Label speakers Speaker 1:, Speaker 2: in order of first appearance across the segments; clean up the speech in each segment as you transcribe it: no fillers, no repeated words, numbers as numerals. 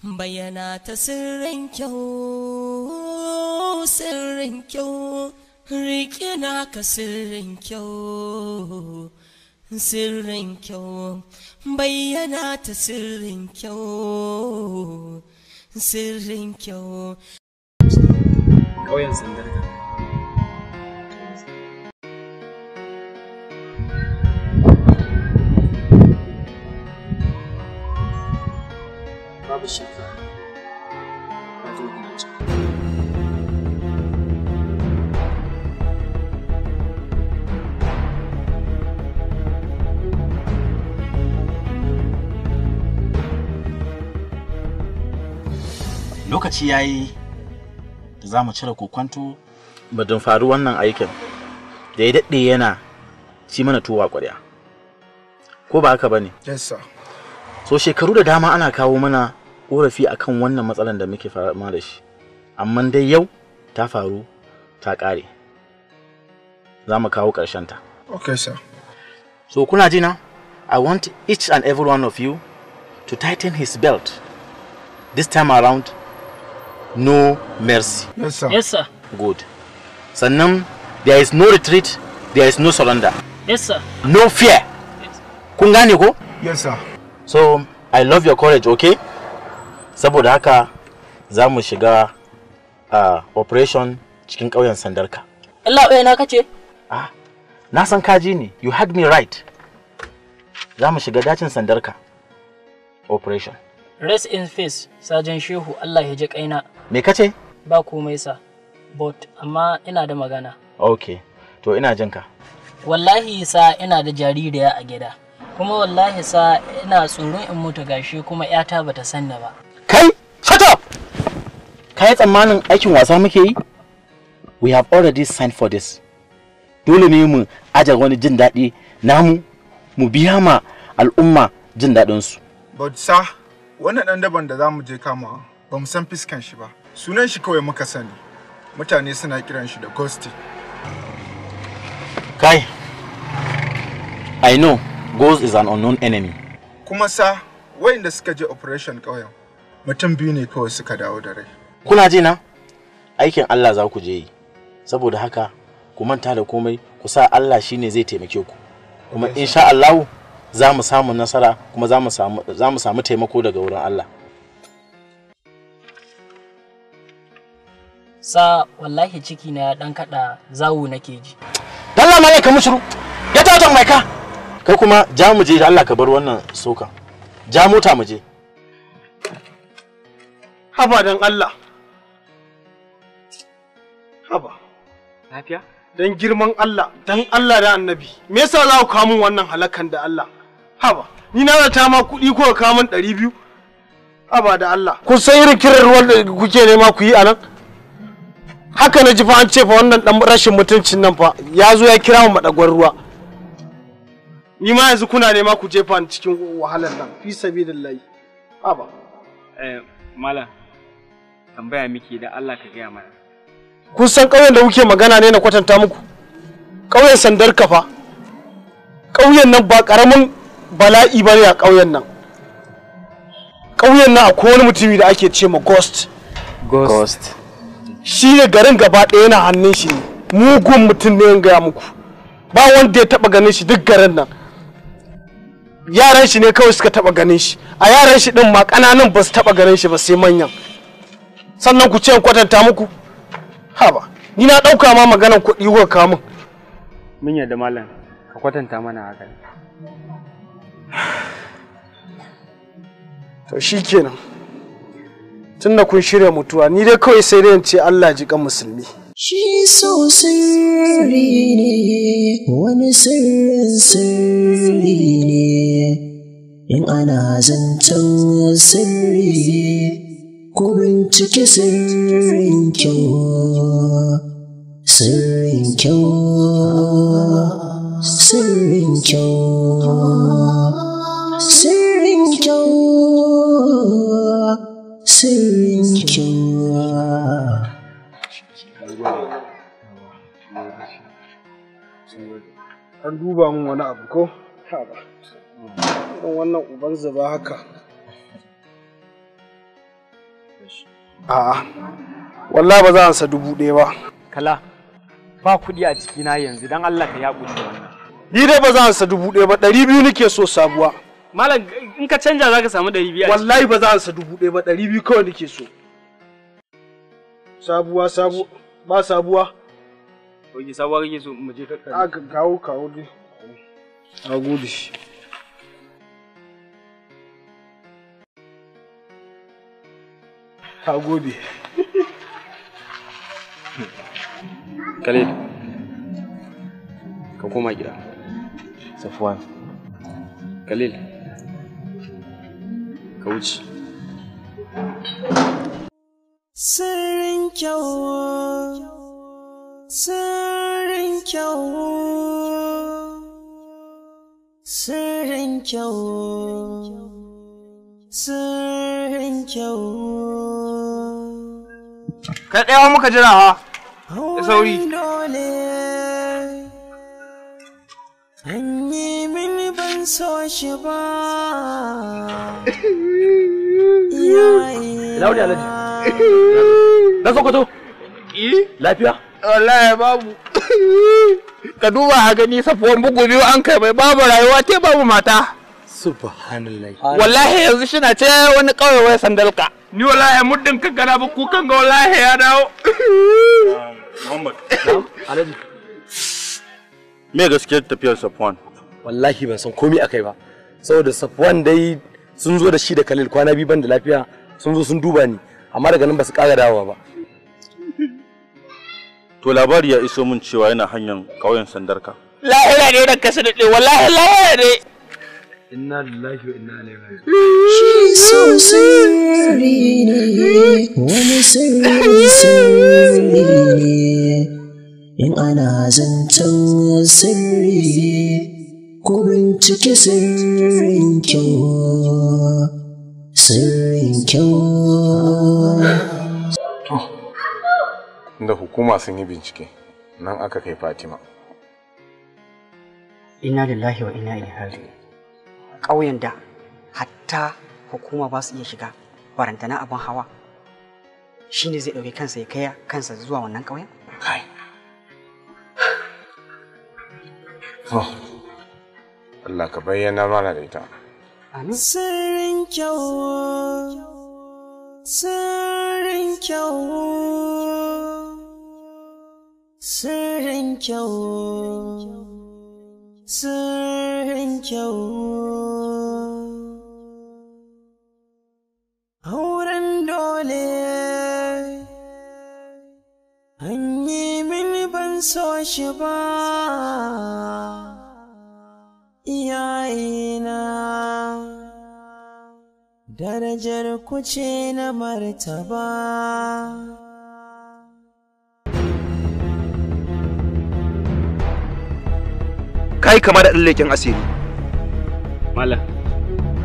Speaker 1: Bayyana ta sirrin kyau, sirrin kyau, riƙe naka sirrin kyau, sirrin kyau, bayyana ta sirrin kyau, sirrin kyau.
Speaker 2: Ƙauyen Sandarka. Babu shakka ka zo ina can.
Speaker 3: Lokaci ya yi da za mu cire kokwanto ba don faru wannan aikin da ya daɗe yana ci mana tuwa ƙwarya. Ko ba haka ba ne?
Speaker 4: Yes, sir.
Speaker 3: So shekaru da dama ana kawo mana ƙorafi akan wannan matsalar da muke fama da shi. Amma dai yau ta faru ta ƙare. Za mu kawo ta.
Speaker 4: Okay, sir.
Speaker 3: So kuna ji na? I want each and every one of you to tighten his belt. This time around, no mercy.
Speaker 4: Yes, sir.
Speaker 5: Yes, sir.
Speaker 3: Good. Sannan, there is no retreat, there is no surrender.
Speaker 5: Yes, sir.
Speaker 3: No fear. Kun gane ko?
Speaker 4: Yes, sir.
Speaker 3: So, I love your courage, okay? Saboda haka, za mu shiga operation cikin ƙauyen Sandarka.
Speaker 5: Allah bai na kace?
Speaker 3: Ah, na san kaji ne. You had me right. Za mu shiga dacin Sandarka. Operation.
Speaker 5: Rest in peace, Sajan Shehu, Allah ya ji kaina.
Speaker 3: Me kace?
Speaker 5: Ba komai sa. But amma ina da magana.
Speaker 3: Okay. To ina jin ka.
Speaker 5: Wallahi sa ina da jaririya a gida. Kuma wallahi sa ina tsoron in mutu gashi kuma yata bata sanni ba.
Speaker 3: Kai, shut up! Kai tsammanin aikin wasa muke yi? We have already signed for this. Dole ne mu aje wani jin daɗi namu mu biya ma al'umma jin daɗinsu.
Speaker 4: But sir, wannan ɗan daban da za mu je kama ba mu san fiskan shi ba. Sunan shi kawai muka sani. Mutane suna kiran shi da Ghosty.
Speaker 3: Kai, I know Ghost is an unknown enemy.
Speaker 4: Kuma sa, wayanda suka je operation ƙauyen, mutum biyu ne kawai suka dawo da rai.
Speaker 3: Kuna ji na? Aikin Allah za ku je yi. Saboda haka, ku manta da komai, ku sa Allah shine zai taimake ku. Kuma insha Allah za mu samu nasara kuma za mu samu taimako daga wurin Allah.
Speaker 5: Sa wallahi ciki na ya dan kada zawo nake ji.
Speaker 3: Dalla ma ka mushru. Ya ta wajen mai ka. Kai kuma ja mu je da Allah ka bar wannan soka. Ja mota mu je.
Speaker 6: Haba dan Allah. Haba.
Speaker 2: Lafiya?
Speaker 6: Dan girman Allah, dan Allah da Annabi. Me yasa za ku kawo min wannan halakan da Allah? Haba, ni na zata ma kuɗi ko kawo min 200. Haba da Allah. Kun san irin kiran ruwan da kuke nema ku yi a nan? Haka na ji fa an ce fa wannan dan rashin mutuncin nan fa ya zo ya kira mu madagwar ruwa. Ni ma yanzu kuna nema ku jefa ni cikin wahalar nan fi sabilillahi. Haba.
Speaker 2: Malam, tambaya miki da Allah ka gaya mana.
Speaker 6: Kun san ƙauyen da kuke magana ne na kwatanta muku? Ƙauyen Sandar Kafa. Ƙauyen nan ba ƙaramin bala'i ba ne a ƙauyen nan. Ƙauyen nan akwai wani mutumi da ake ce ma Ghost.
Speaker 2: Ghost.
Speaker 6: Shi ne garin gaba ɗaya yana hannun shi ne. Mugun mutum ne in gaya muku. Ba wanda ya taɓa ganin shi duk garin nan. Yaran shi ne kawai suka taɓa ganin shi. A yaran shi ɗin ma ƙananan ba su taɓa ganin shi ba sai manyan. Sannan ku ce in kwatanta muku. Haba, ni na ɗauka ma maganar kuɗi kuka kawo min.
Speaker 2: Mun yarda malam, ka kwatanta mana haka.
Speaker 6: To shi kenan. Tunda kun shirya mutuwa, ni dai kawai sai dai in ce Allah ji kan musulmi.
Speaker 1: Shi so sirri ne, wani sirrin sirri ne, in ana zancen sirri, ko bincike sirrin kyau, sirrin kyau, sirrin kyau, sirrin kyau, sirrin kyau.
Speaker 6: An duba min wani abu ko? Haba. Irin wannan uban zuba haka. A'a. Wallahi ba za a sa 1000 ba.
Speaker 2: Kala, ba kuɗi a cikina yanzu dan Allah ka yaƙuri da wannan.
Speaker 6: Ni dai ba za a sa 1000 ba, 200 nake so sabuwa.
Speaker 2: Malam in ka canja za ka samu 200.
Speaker 6: Wallahi ba za a sa 1000 ba, 200 kawai nake so. Sabuwa sabu ba sabuwa.
Speaker 2: Oke sabuwa kake so mu je ka.
Speaker 6: A kawo kawo dai. A gode. A gode.
Speaker 2: Khalil, ka koma gida.
Speaker 3: Safwan.
Speaker 2: Khalil, ka wuce.
Speaker 1: Sirrin kyau, sirrin kyau, sirrin kyau, sirrin kyau.
Speaker 7: Kai ɗaya muka jira ha. Da sauri.
Speaker 1: An yi mini ban so shi ba.
Speaker 3: Laudi Alhaji. Na Sokoto. Lafiya?
Speaker 7: Wallahi babu. Ka duba a gani Safuwan bugu biyu an kai bai babu rayuwa te babu mata.
Speaker 3: Subhanallah.
Speaker 7: Wallahi yanzu shina ce wani ƙauye wai sandalka. Ni wallahi muddin ka gana ba kukan ga wallahi ya dawo.
Speaker 8: Muhammad.
Speaker 3: Alhaji.
Speaker 8: Me gaskiyar tafiyar Safwan?
Speaker 9: Wallahi ban san komai akai ba. Saboda Safwan dai sun zo da shi da Khalil kwana biyu ban da lafiya sun zo sun duba ni amma daga nan ba su ƙara dawowa ba.
Speaker 8: To labari ya iso min cewa yana hanyar ƙauyen Sandarka.
Speaker 7: Lahira ne ranka su daɗe wallahi lahira ne.
Speaker 9: Inna lillahi wa inna ilaihi raji'un.
Speaker 1: Shi so sirri ne, wani sirri sirri ne. In ana zancen sirri, ko bincike sirrin kyau, sirrin kyau.
Speaker 10: To, da hukuma sun yi bincike, nan aka kai Fatima.
Speaker 11: Inna lillahi wa inna ilaihi raji'un. Ƙauyen da hatta hukuma ba su iya shiga barantana abin hawa shine zai ɗauki kansa ya kai kansa zuwa wannan ƙauyen?
Speaker 10: Kai. To, Allah ka bayyana mana da ita.
Speaker 11: Amin.
Speaker 1: Sirrin kyau, sirrin kyau, sirrin kyau, sirrin kyau. Auren dole, an yi mini ban so shi ba, iyayena. Darajar ku ce na martaba.
Speaker 12: Kai kama da ɗan leken asiri.
Speaker 2: Malam,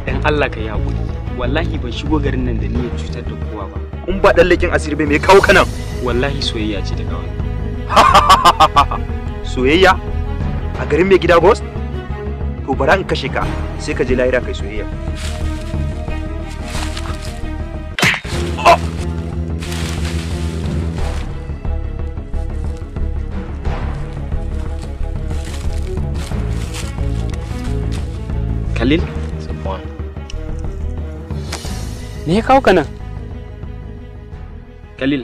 Speaker 2: dan Allah ka yi haƙuri. Wallahi ban shigo garin nan da niyyar cutar da kowa ba.
Speaker 12: In ba ɗan leken asiri bai me kawo ka nan?
Speaker 2: Wallahi soyayya ce ta kawo.
Speaker 12: Soyayya? A garin mai gida ghost? To bara in kashe ka sai ka je lahira kai soyayya.
Speaker 2: Khalil?
Speaker 3: Safwan.
Speaker 2: Me ya kawo ka nan? Khalil,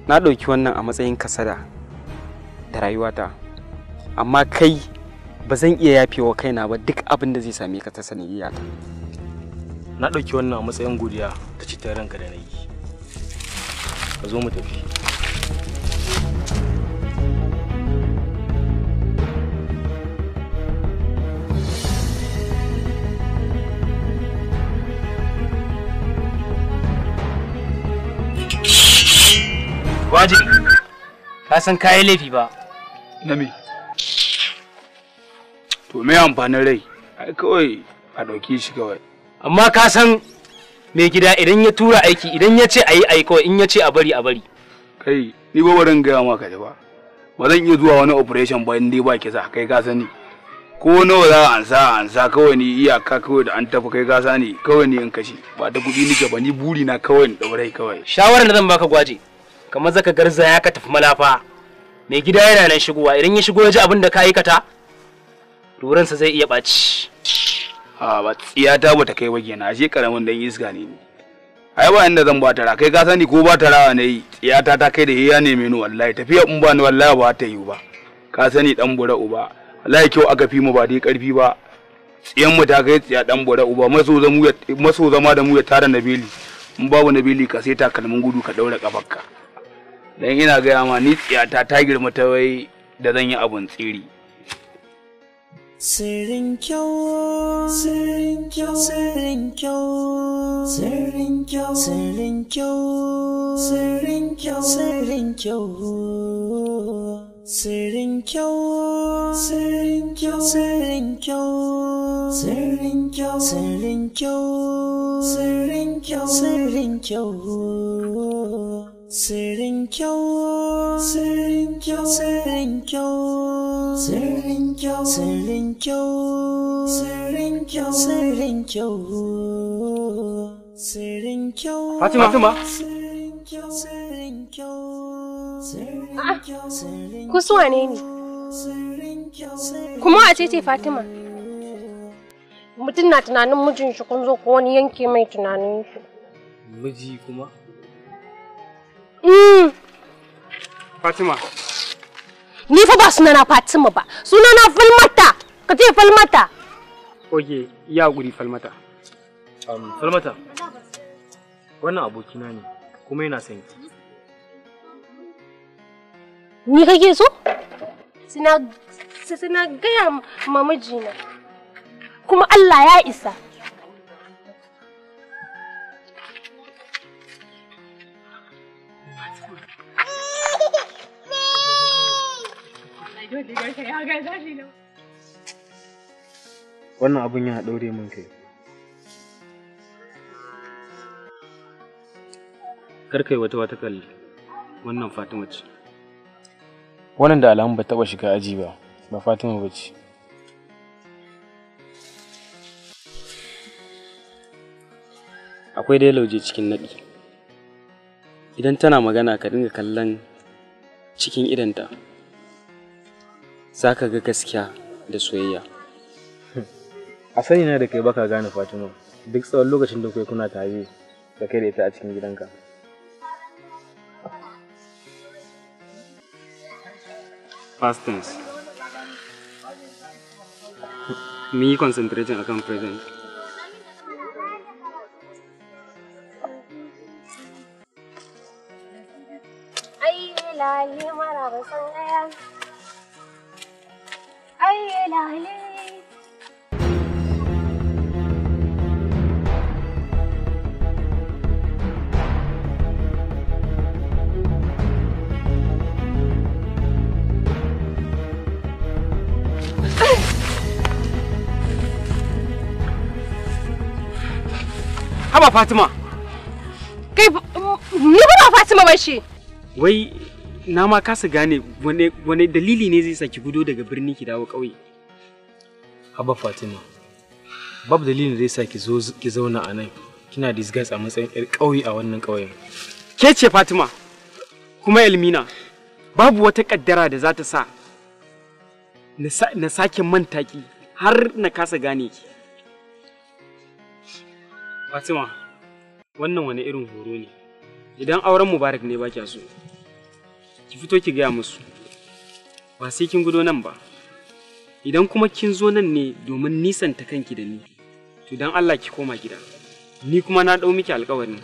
Speaker 2: na ɗauki wannan a matsayin kasada da rayuwata, amma kai ba zan iya yafewa kaina ba duk abin da zai same ka ta sanadiyyata.
Speaker 9: Na ɗauki wannan a matsayin godiya ta cikin ranka da na yi. Ka zo mu tafi.
Speaker 2: Waje, ka san kayi laifi ba.
Speaker 7: Na me? To me amfanin rai? Ai kawai a ɗauke shi kawai.
Speaker 2: Amma ka san mai gida idan ya tura aiki idan ya ce ayi ayi kawai in ya ce a bari a bari.
Speaker 7: Kai ni ba barin gaya maka ji ba. Ba zan iya zuwa wani operation ba in dai ba kisa kai ka sani. Ko nawa za a ansa a ansa kawai ni iyaka kawai da an tafi kai gasa ne kawai ni in kashe ba ta kuɗi nike ba ni buri na kawai in ɗaurai kawai.
Speaker 13: Shawarar da zan baka gwaje kamar zaka garzaya ka tafi malafa mai gida yana nan shigowa idan ya shigo ya ji abin da ka aikata ruransa zai iya ɓaci.
Speaker 7: A ba tsiyata ba ta kai ba kenan ashe karamin dan iska ne ni. Ai ba inda zan ba tara kai ka sani ko ba tarawa ne yi tsiyata ta kai da hiya ne menu wallahi tafiya in ba ni wallahi ba ta yiwu ba. Ka sani dan bura uba wallahi kyau aka fi mu ba dai karfi ba tsiyan mu ta kai tsiya dan bura uba maso zama da mu ya tara nabili in babu nabili ka sai takalmin gudu ka daura kafarka. Dan ina gaya ma ni tsiyata ta girma ta wai da zan yi abun tsiri.
Speaker 1: Sirrin kyau, sirrin kyau, sirrin kyau, sirrin kyau, sirrin kyau, sirrin kyau, sirrin kyau, sirrin kyau, sirrin kyau, sirrin kyau, sirrin kyau, sirrin kyau, sirrin kyau, sirrin kyau. Sirrin kyau, sirrin kyau, sirrin kyau, sirrin kyau, sirrin kyau, sirrin kyau, sirrin kyau, sirrin kyau.
Speaker 2: Fatima, Fatima.
Speaker 1: Sirrin kyau, sirrin kyau, sirrin kyau, sirrin
Speaker 14: Ku su wane ne? Kuma a ce ce Fatima? Mutum na tunanin mijin shi kun zo ko wani yanke mai tunanin shi.
Speaker 2: Miji kuma? Fatima.
Speaker 14: Ni fa ba sunana Fatima ba, sunana Falmata. Ka ce Falmata.
Speaker 2: Oke, ya guri Falmata.
Speaker 13: Falmata. Wannan abokina ne, kuma yana son ki.
Speaker 14: Ni kake so? Suna gaya ma mijina. Kuma Allah ya isa.
Speaker 13: Wannan abun yana ɗaure min kai.
Speaker 2: Kar kai wata wata kalli. Wannan Fatima ce.
Speaker 13: Wannan da alamun ba taɓa shiga aji ba, ba Fatima ba ce.
Speaker 2: Akwai dai lauje cikin naɗi. Idan tana magana ka dinga kallon cikin idonta. Za ka ga gaskiya da soyayya.
Speaker 13: A sani na da kai baka gane Fatima duk tsawon lokacin da kai kuna tare da kai da ita a cikin gidanka.
Speaker 2: Past tense. Mu yi concentrating akan present.
Speaker 14: Ai lale maraba san aya. Ai lale.
Speaker 2: Haba Fatima.
Speaker 14: Kai ni ba Fatima ba ce.
Speaker 2: Wai na ma kasa gane wane dalili ne zai saki gudo daga birni ki dawo ƙauye.
Speaker 13: Haba Fatima. Babu dalilin da zai sa ki zo ki zauna a nan. Kina disguise a matsayin ƴar ƙauye a wannan ƙauyen.
Speaker 2: Ke ce Fatima kuma Elmina babu wata kaddara da za ta sa na sake manta ki har na kasa gane ki. Fatima, wannan wani irin horo ne. Idan auren Mubarak ne ba kya so, ki fito ki gaya musu. Ba sai kin gudo nan ba. Idan kuma kin zo nan ne domin nisanta kanki da ni, to dan Allah ki koma gida. Ni kuma na ɗau miki alƙawarin.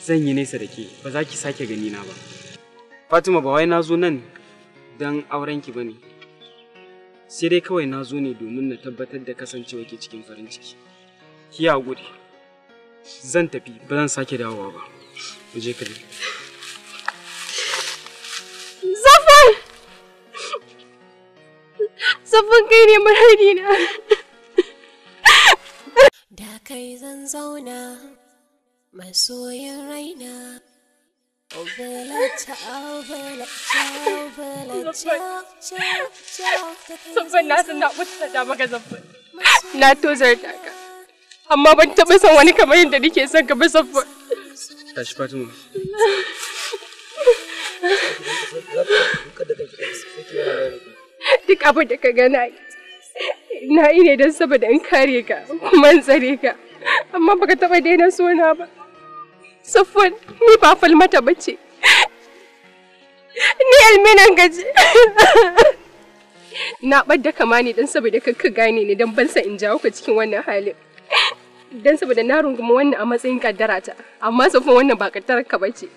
Speaker 2: Zan yi nesa da ke, ba za ki sake gani na ba. Fatima, ba wai na zo nan don aurenki ba ne. Sai dai kawai na zo ne domin na tabbatar da kasancewa ke cikin farin ciki. Ki haƙuri. Zan tafi, ba zan sake dawowa ba. Mu je kare.
Speaker 14: Zafar! Zafar kai ne muradina.
Speaker 15: Da kai zan zauna, masoyin raina.
Speaker 14: Safwan, na san na da maka, Safwan. Na tozarta ka. Amma ban taɓa son wani kamar yadda nake son ka ba, Safwan.
Speaker 2: Tashi, Fatima.
Speaker 14: Duk abin da ka ga na yi, na yi ne don saboda in kare ka kuma in tsare ka. Amma baka taɓa daina sona ba. Safwan, ni ba Falmata ba ce. Ni Alminan gaji. Na ɓadda kama ne don saboda kakka gane ni, don ban san in jawo ka cikin wannan halin. Don saboda na rungumi wannan a matsayin kaddara ta. Amma Safwan, wannan ba kaddarar ka ba ce.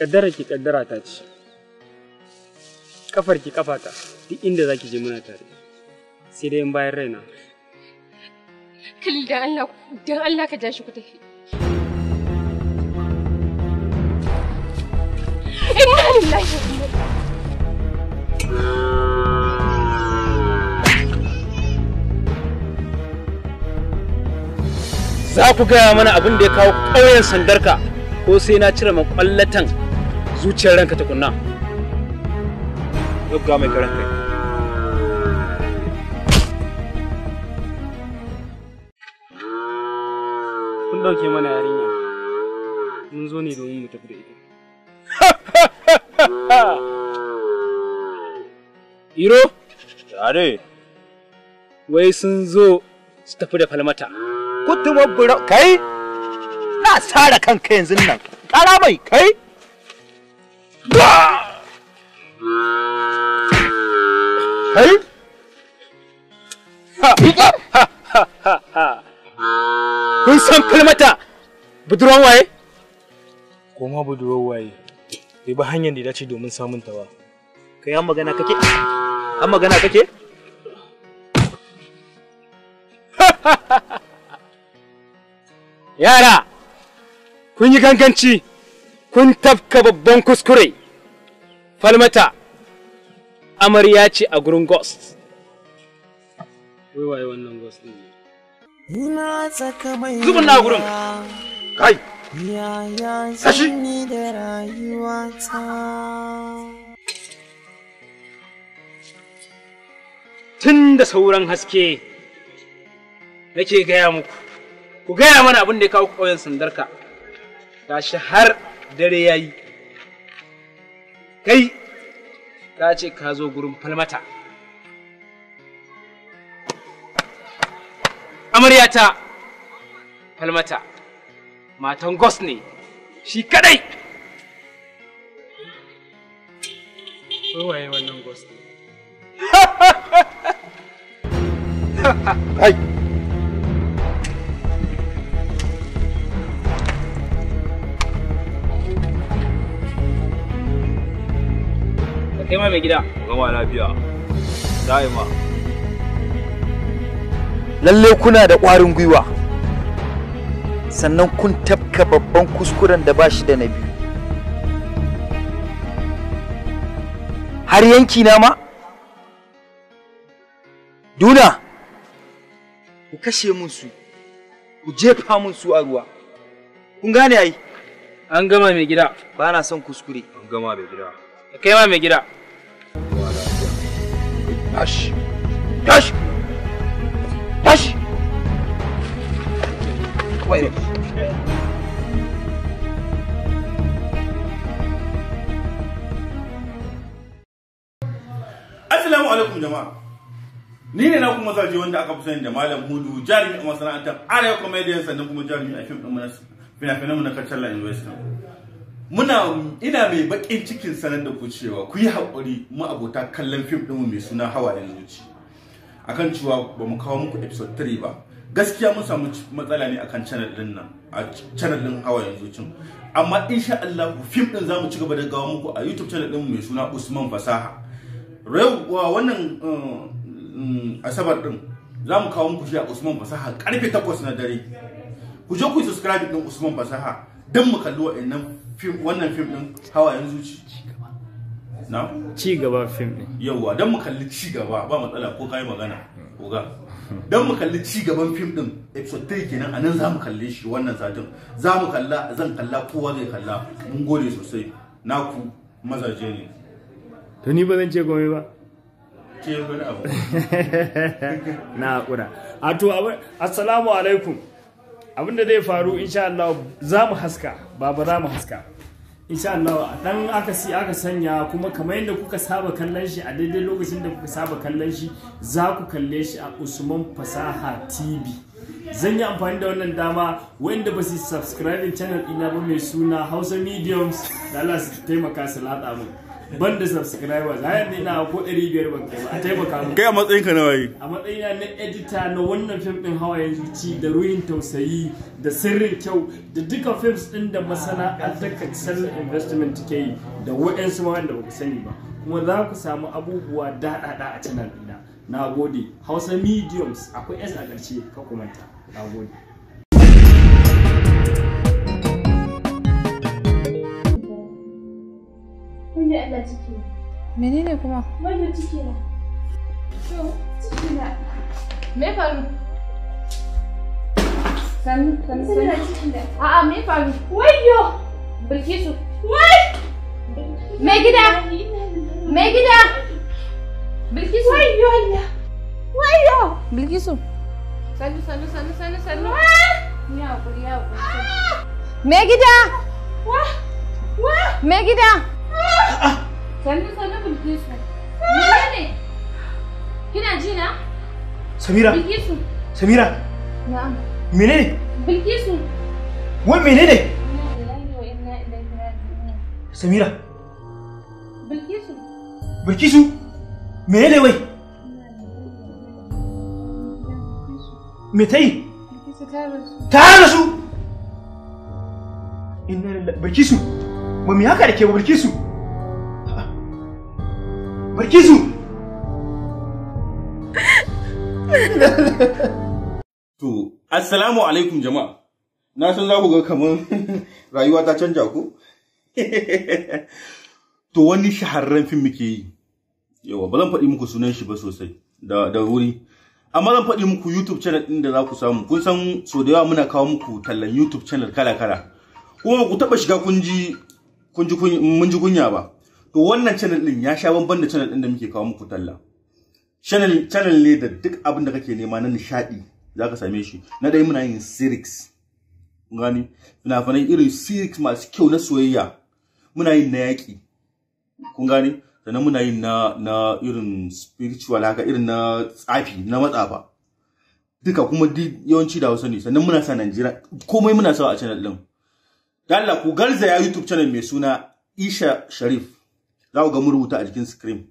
Speaker 2: Kaddara ki kaddara ta ce. Kafar ki kafata, duk inda zaki je muna tare. Sai dai in bayan raina.
Speaker 14: Khalil, dan Allah, dan Allah ka ja shi ku tafi. Inna lillahi wa inna.
Speaker 13: Za ku gaya mana abin da ya kawo ƙauyen Sandarka, ko sai na cire makwallatan zuciyar ranka tukunna?
Speaker 12: Yau mai karan kai.
Speaker 2: Kun dauke mana yarinya. Mun zo ne domin mu tafi da ita.
Speaker 13: Iro?
Speaker 8: Yare.
Speaker 13: Wai sun zo su tafi da Falmata.
Speaker 12: Kutuma bura kai? Na sare kanka yanzu nan. Ƙara mai kai? Kai?
Speaker 13: Kun san Falmata budurwan waye?
Speaker 15: Ko ma budurwar waye, bai bi hanyar da ya dace domin samun ta ba.
Speaker 12: Kai, an magana kake? An magana kake?
Speaker 13: Yara, kun yi ganganci, kun tafka babban kuskure. Falmata amarya ce a gurin Ghost.
Speaker 2: Wai waye wannan Ghost din ne?
Speaker 1: Ina tsaka mai
Speaker 13: Zubin na gurin.
Speaker 12: Kai!
Speaker 1: Yaya
Speaker 12: Tashi!
Speaker 1: zan yi da rayuwata?
Speaker 13: Tun da sauran haske nake gaya muku. Ku gaya mana abin da ya kawo ku ƙauyen Sandarka. Gashi har dare ya yi. Kai, ka ce ka zo gurin Falmata. Amaryata Falmata, matan Ghost ne, shi kadai.
Speaker 2: Wai waye wannan Ghost din?
Speaker 12: Kai!
Speaker 13: Ka kai ma mai gida.
Speaker 7: Gama lafiya. Da'ima.
Speaker 12: Lalle kuna da ƙwarin gwiwa. Sannan kun tafka babban kuskuren da ba shi da na biyu. Har yanki na ma? Duna! Ku kashe mun su, ku jefa mun su a ruwa. Kun gane ai?
Speaker 13: An gama, mai gida.
Speaker 12: Ba na son kuskure.
Speaker 7: An gama, mai gida.
Speaker 13: Ka kai ma mai gida.
Speaker 12: Tashi! Tashi! Tashi! Wait.
Speaker 8: Assalamu alaikum jama'a. Ni ne na kuma zaje wanda aka fi sani da Malam Hudu, jarumi a masana'antar Arewa Comedian, sannan kuma jarumi a fim ɗin mu na fina-finan mu na Kacalla Investment. Muna ina mai bakin cikin sanar da ku cewa ku yi haƙuri mu abota kallon fim ɗinmu mai suna Hawayen Zuci, akan cewa ba mu kawo muku episode 3 ba. Gaskiya mun samu matsala ne akan channel ɗin nan, a channel ɗin Hawayen Zucin. Amma insha Allah fim ɗin zamu ci gaba da gawo muku a YouTube channel ɗin mai suna Usman Fasaha. Wannan Asabar din za mu kawo muku shi a Usman Fasaha karfe 8 na dare. Ku je ku yi subscribe din Usman Fasaha don mu kalli wa'annan fim, wannan fim din Hawayen Zuci. Na?
Speaker 2: Ci gaba fim din.
Speaker 8: Yawwa, don mu kalli ci gaba, ba matsala ko kai magana. Oga. Don mu kalli ci gaban fim din episode 3 kenan, a nan za mu kalle shi wannan satin. Za mu kalla, zan kalla, kowa zai kalla. Mun gode sosai. Naku mazaje ne.
Speaker 2: To ni ba zan ce komai ba.
Speaker 8: Ce wani abu.
Speaker 2: Na hakura. A to assalamu alaikum. Abinda zai faru insha Allah za mu haska, baba za mu haska. Insha Allah dan aka si aka sanya, kuma kamar yadda kuka saba kallon shi a daidai lokacin da kuka saba kallon shi, za ku kalle shi a Usman Fasaha TV. Zan yi amfani da wannan dama, wanda ba su subscribing channel ɗina ba mai suna Hausa Mediums, da Allah su taimaka su latsa mun. Ban da subscribers, har yanzu ina ko 500 ban kai ba, a taimaka mun.
Speaker 8: Kai a matsayin ka na waye?
Speaker 2: A matsayina na editor na wannan fim din Hawayen Zuci da Ruhin Tausayi da Sirrin Kyau da duka films din da masana'antar Excel Investment take yi da waɗansu ma wanda ba ku sani ba, kuma za ku samu abubuwa daɗaɗa a channel ɗina. Na gode. Hausa Mediums, akwai S a ƙarshe, ka ku manta. Na gode.
Speaker 14: Wanda Allah ciki na.
Speaker 16: Menene kuma?
Speaker 14: Wanda ciki na. To, ciki na.
Speaker 16: Me faru? Sannu, sannu,
Speaker 14: Sannu
Speaker 16: sannu.
Speaker 14: ciki na.
Speaker 16: A'a, me faru?
Speaker 14: Wayyo!
Speaker 16: Bilkisu.
Speaker 14: Wai!
Speaker 16: Me gida! Me gida! Bilkisu.
Speaker 14: Wayyo Allah! Wayyo!
Speaker 16: Bilkisu. Sannu, sannu, sannu, sannu, sannu. Ya hakuri, ya hakuri. Me gida!
Speaker 14: Wa! Wa!
Speaker 16: Me gida! Sannu, sannu, Bilkisu. Menene? Kina ji na?
Speaker 15: Samira,
Speaker 16: Bilkisu.
Speaker 15: Samira,
Speaker 16: Na'am.
Speaker 15: menene?
Speaker 16: Bilkisu.
Speaker 15: Wai menene?
Speaker 16: Inna lillahi wa inna ilaihi raji'un.
Speaker 15: Samira,
Speaker 16: Bilkisu.
Speaker 15: Bilkisu, menene wai? Me ta yi?
Speaker 16: Bilkisu ta rasu.
Speaker 15: Ta rasu! Inna lillahi, Bilkisu, ba mu yi haka da ke ba Bilkisu. Bilkisu!
Speaker 8: To, assalamu alaikum jama'a. Na san za ku ga kamar rayuwa ta canja ku. To wani shahararren fim muke yi. Yawa, ba zan faɗi muku sunan shi ba sosai da wuri. Amma zan faɗi muku YouTube channel ɗin da za ku samu. Kun san so da yawa muna kawo muku tallan YouTube channel kala-kala. Kuma ku taɓa shiga kun ji mun ji kunya ba. To wannan channel ɗin ya sha bamban da channel ɗin da muke kawo muku talla. Channel ne da duk abin da kake nema na nishaɗi za ka same shi. Na ɗaya muna yin series. Kun gani? Fina-finai irin series masu kyau na soyayya. Muna yin na yaƙi. Kun gani? Sannan muna yin na irin spiritual haka, irin na tsafi, na matsafa. Duka kuma duk yawanci da Hausa ne. Sannan muna sa Najeriya. Komai muna sawa a channel ɗin. Da Allah ku garzaya YouTube channel mai suna Isha Sharif. Za ku ga mun rubuta a jikin screen.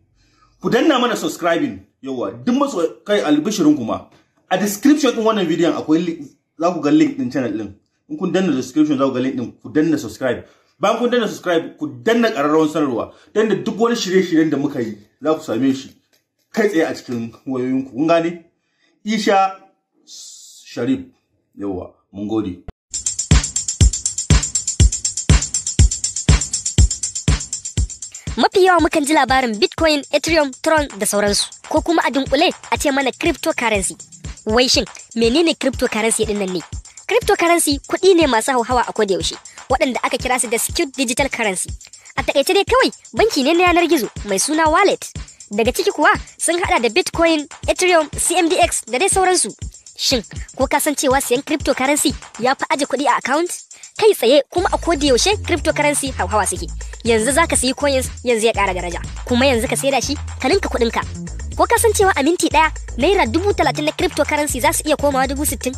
Speaker 8: Ku danna mana subscribing, yawa duk masu kai albishirin kuma a description din wannan bidiyon akwai za ku ga link din channel din. In kun danna description za ku ga link din, ku danna subscribe. Bayan kun danna subscribe, ku danna ƙararrawar sanarwa dan da duk wani shirye-shiryen da muka yi za ku same shi kai tsaye a cikin wayoyinku. Kun gane? Isha Sharif, yawa, mun gode.
Speaker 17: Mafi yawa mukan ji labarin Bitcoin, Ethereum, Tron da sauransu, ko kuma a dunkule a ce mana cryptocurrency. Wai shin menene cryptocurrency din nan ne? Cryptocurrency kuɗi ne masu hauhawa a koda yaushe, waɗanda aka kira su da secured digital currency. A takaice dai kawai banki ne na yanar gizo mai suna wallet. Daga ciki kuwa sun hada da Bitcoin, Ethereum, CMDX da dai sauransu. Shin ko ka san cewa siyan cryptocurrency ya fi aje kuɗi a account? Kai tsaye kuma a koda yaushe cryptocurrency hauhawa suke. Yanzu zaka sayi coins yanzu ya ƙara daraja, kuma yanzu ka saida shi ka ninka kuɗinka. Ko ka san cewa a minti ɗaya ₦30,000 na cryptocurrency za su iya komawa 60,000?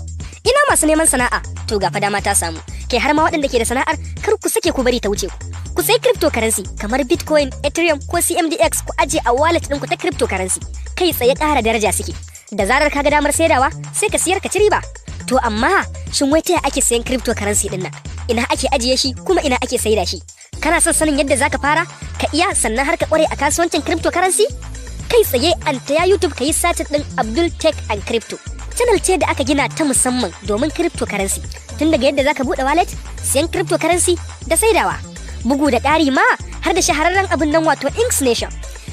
Speaker 17: Ina masu neman sana'a, to ga fa dama ta samu. Kai har ma waɗanda ke da sana'ar, kar ku sake ku bari ta wuce ku. Ku sayi cryptocurrency kamar Bitcoin, Ethereum ko CMDX ku aje a wallet ɗinku ta cryptocurrency. Kai tsaye ƙara daraja suke. Da zarar ka ga damar saidawa, sai ka siyar ka ci riba. To amma shin wai ta ake sayan cryptocurrency ɗin nan? Ina ake ajiye shi kuma ina ake saida shi? Kana son sanin yadda zaka fara? Ka iya sannan har ka ƙware a kasuwancin cryptocurrency? Kai tsaye an taya YouTube ka yi satin ɗin Abdul Tech and Crypto. Channel ce da aka gina ta musamman domin cryptocurrency. Tun daga yadda zaka buɗe wallet, siyan cryptocurrency da saidawa. Bugu da ƙari ma har da shahararren abin nan wato Inks Nation.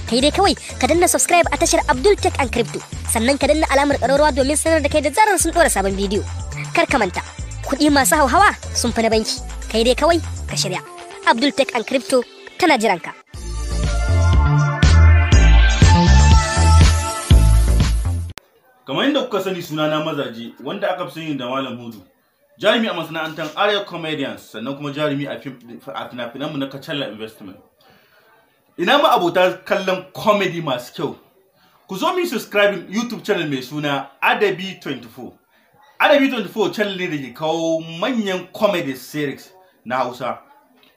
Speaker 17: Kai dai kawai ka danna subscribe a tashar Abdul Tech and Crypto, sannan ka danna alamar ƙararrawa domin sanar da kai da zarar sun ɗora sabon bidiyo. Kar ka manta, kuɗi masu hauhawa sun fi na banki. Kai dai kawai ka shirya. Abdul Tech and Crypto tana jiranka.
Speaker 8: Kamar yadda kuka sani, suna na Mazaje, wanda aka fi sani da Malam Hudu. Jarumi a masana'antar Arewa Comedians, sannan kuma jarumi a fina-finanmu na Kacalla Investment. Ina ma abota kallon comedy masu kyau. Ku zo mu subscribing YouTube channel mai suna Adabi 24. Adabi 24 channel ne da ke kawo manyan comedy series na Hausa.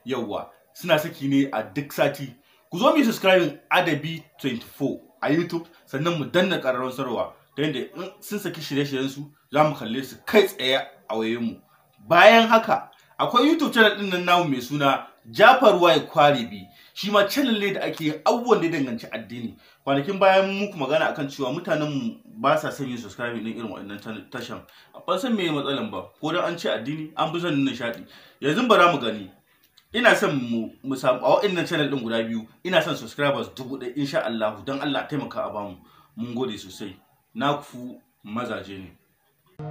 Speaker 8: Yawwa, suna saki ne a duk sati. Ku zo mu subscribing Adabi 24 a YouTube, sannan mu danna ƙararrawar sanarwa ta yadda in sun saki shirye-shiryen su za mu kalle su kai tsaye a wayoyinmu. Bayan haka, akwai YouTube channel din nan namu mai suna Jafar Y Kwaribi, shi ma channel ne da ake yin abubuwan da ya danganci addini. Kwanakin bayan muku magana akan cewa mutanen mu ba sa son yin subscribe din irin waɗannan tashan. Ban san me matsalan ba, ko dan an ce addini, an fi son nishaɗi. Yanzu bara mu gani. Ina son mu samu a waɗannan channel din guda biyu, ina son subscribers 1000 insha Allah. Don Allah taimaka a bamu. Mun gode sosai. Naku Mazaje ne.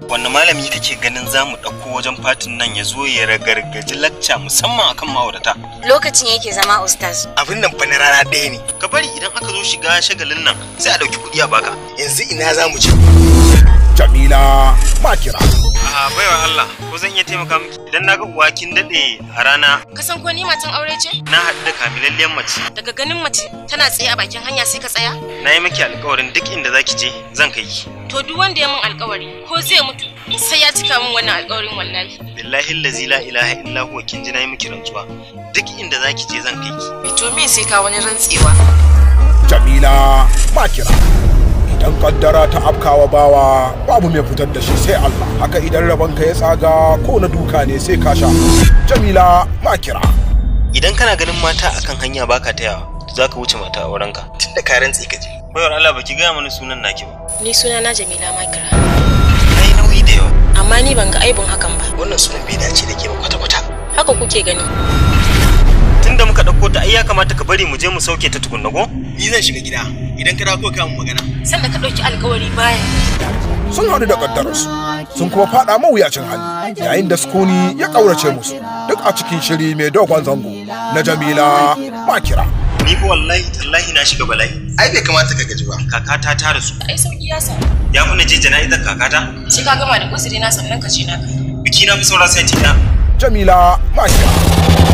Speaker 18: Wanne malami kake ganin za mu ɗauko wajen fatin nan ya zo ya ragargaji lacca musamman akan ma'aurata?
Speaker 19: Lokacin yake zama ustaz.
Speaker 18: Abin nan fa na rana ɗaya ne. Ka bari idan aka zo shiga shagalin nan sai a ɗauki kuɗi a baka.
Speaker 20: Yanzu ina za mu je? Jamila Makira.
Speaker 18: A baiwa Allah, ko zan iya taimaka miki? Idan na ga uwa kin daɗe a rana.
Speaker 19: Ka san ko ni matan aure ce?
Speaker 18: Na haɗu da kamilalliyar mace.
Speaker 19: Daga ganin mace tana tsaye a bakin hanya sai ka tsaya?
Speaker 18: Na yi miki alƙawarin duk inda zaki je zan kai ki.
Speaker 19: To duk wanda ya min alƙawari ko zai mutu sai ya cika min wannan alƙawarin wallahi.
Speaker 18: Billahi allazi la ilaha illa huwa, kin ji na yi miki rantsuwa. Duk inda zaki je zan kai ki.
Speaker 19: To me sai ka wani rantsewa?
Speaker 20: Jamila Makira. Idan kaddara ta afkawa bawa, babu mai fitar da shi sai Allah. Haka idan rabonka ya tsaga, ko na duka ne sai ka sha. Jamila Makira.
Speaker 18: Idan kana ganin mata akan hanya baka tayawa, za ka wuce mata a wurinka. Tunda ka rantse ka je. Baiwar Allah, baki gaya mana sunan naki ba.
Speaker 19: Ni suna na Jamila Makira.
Speaker 18: Ai nauyi da yawa.
Speaker 19: Amma ni ban ga aibun hakan ba.
Speaker 18: Wannan sunan bai dace da ke ba kwata-kwata.
Speaker 19: Haka kuke gani.
Speaker 18: Tunda muka ɗauko ta ai ya kamata ka bari mu je mu sauke ta tukunna ko?
Speaker 20: Ni zan shiga gida. Idan ka dawo ka mun magana.
Speaker 19: Sanda ka ɗauki alkawari baya.
Speaker 20: Sun haɗu da kaddararsu, sun kuma faɗa mawuyacin hali yayin da sukuni ya ƙaurace musu, duk a cikin shiri mai dogon zango na Jamila Makira.
Speaker 18: Ni fa wallahi tallahi na shiga bala'i.
Speaker 20: Ai bai kamata ka gaji ba.
Speaker 18: Kakata ta rasu.
Speaker 19: Ai sauki ya samu.
Speaker 18: Ya fi na je jana'izar kakata?
Speaker 19: Sai ka gama da uzuri na sannan ka je naka.
Speaker 18: Biki na fi saura sati na.
Speaker 20: Jamila Makira.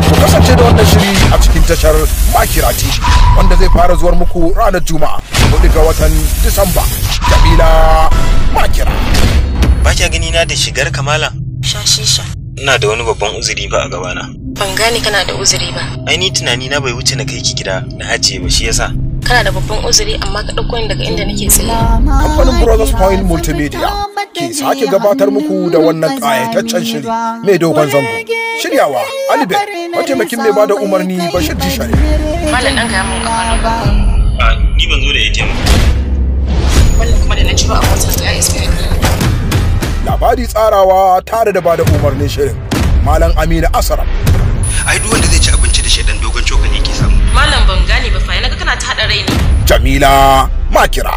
Speaker 20: Ku kasance da wannan shiri a cikin tashar Makira TV wanda zai fara zuwar muku ranar Juma'a 4 ga watan Disamba. Jamila Makira.
Speaker 18: Ba kya gani na da shigar kamala?
Speaker 19: Sha shisha.
Speaker 18: Ina da wani babban uzuri ba a gabana.
Speaker 19: Ban gane kana da uzuri ba.
Speaker 18: Ai ni tunani na bai wuce na kai ki gida na ajiye ba, shi yasa.
Speaker 19: Kana da babban uzuri amma ka ɗauko ni daga inda nake tsaye.
Speaker 20: Kamfanin Brothers Point Multimedia ke sake gabatar muku da wannan ƙayataccen shiri mai dogon zango. Shiryawa Alibek, mataimakin mai bada umarni Bashir Jishari.
Speaker 19: Malam ɗan gaya mun kafa.
Speaker 18: A ni ban zo da ATM.
Speaker 19: Wannan kuma da na ciro a motar ta expire.
Speaker 20: Labari tsarawa tare da bada umarnin shirin Malam Aminu Asara.
Speaker 18: Ai duk wanda zai ci abinci da shaidan dogon cokali ke samu.
Speaker 19: Malam ban gane ba fa, naga kana ta haɗa rai ne.
Speaker 20: Jamila Makira.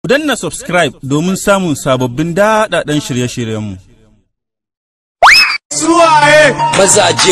Speaker 8: Ku danna subscribe domin samun sababbin daɗaɗɗen shirye-shiryenmu.
Speaker 1: Suwaye
Speaker 9: Mazaje.